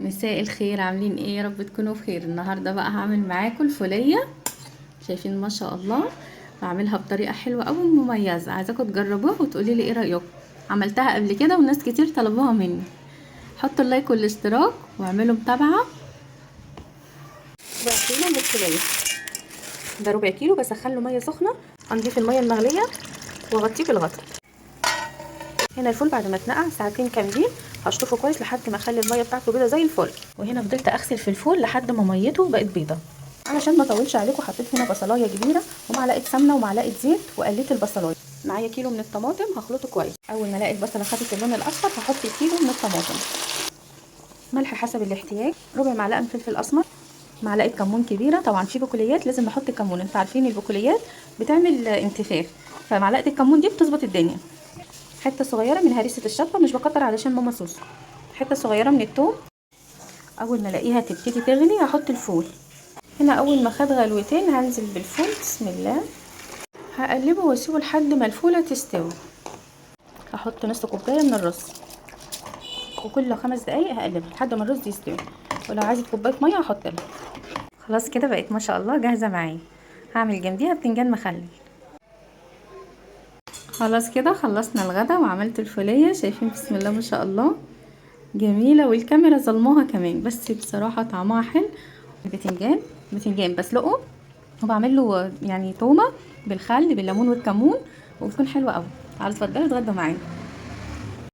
مساء الخير، عاملين ايه؟ يا رب تكونوا بخير. النهارده بقى هعمل معاكم الفوليه. شايفين ما شاء الله، بعملها بطريقة حلوة قوي ومميزة، عايزاكم تجربوها وتقولي لي ايه رايكم. عملتها قبل كده وناس كتير طلبوها مني. حطوا اللايك والاشتراك واعملوا متابعه. ربع كيلو من الفوليه، ده ربع كيلو بسخن له مية سخنة، هنضيف المية المغليه واغطيه بالغطا. هنا الفول بعد ما اتنقع ساعتين كاملين هشطفه كويس لحد ما اخلي المية بتاعته بيضة زي الفل. وهنا فضلت اغسل في الفول لحد ما ميته بقت بيضة. علشان ما اطولش عليكم حطيت هنا بصلايه كبيرة ومعلقة سمنه ومعلقة زيت وقليت البصلايه. معايا كيلو من الطماطم هخلطه كويس. اول ما الاقي البصله خدت اللون الاصفر هحط كيلو من الطماطم، ملح حسب الاحتياج، ربع معلقه من فلفل اسمر، معلقه كمون كبيرة. طبعا في بقوليات لازم نحط كمون، انتوا عارفين البقوليات بتعمل انتفاخ، فمعلقه الكمون دي بتظبط الدنيا. حتة صغيرة من هريسه الشطه، مش بكتر علشان ماما سوسو. حتة صغيرة من الثوم. اول ما الاقيها تبتدي تغلي هحط الفول. هنا اول ما خد غلوتين هنزل بالفول، بسم الله. هقلبه واسيبه لحد ما الفوله تستوي. هحط نص كوباية من الرز، وكل 5 دقايق هقلبها لحد ما الرز يستوي. ولو عايزه كوباية مية هحط لها. خلاص كده بقت ما شاء الله جاهزة معايا. هعمل جنبيها بتنجان مخلل. خلاص كده خلصنا الغدا وعملت الفوليه. شايفين بسم الله ما شاء الله جميلة، والكاميرا ظلموها كمان، بس بصراحة طعمها حلو. البتنجان بتنجان بسلقه وبعمل له تومة بالخل بالليمون والكمون، وبتكون حلوة قوي. تعالوا اتفضلوا اتغدوا معانا.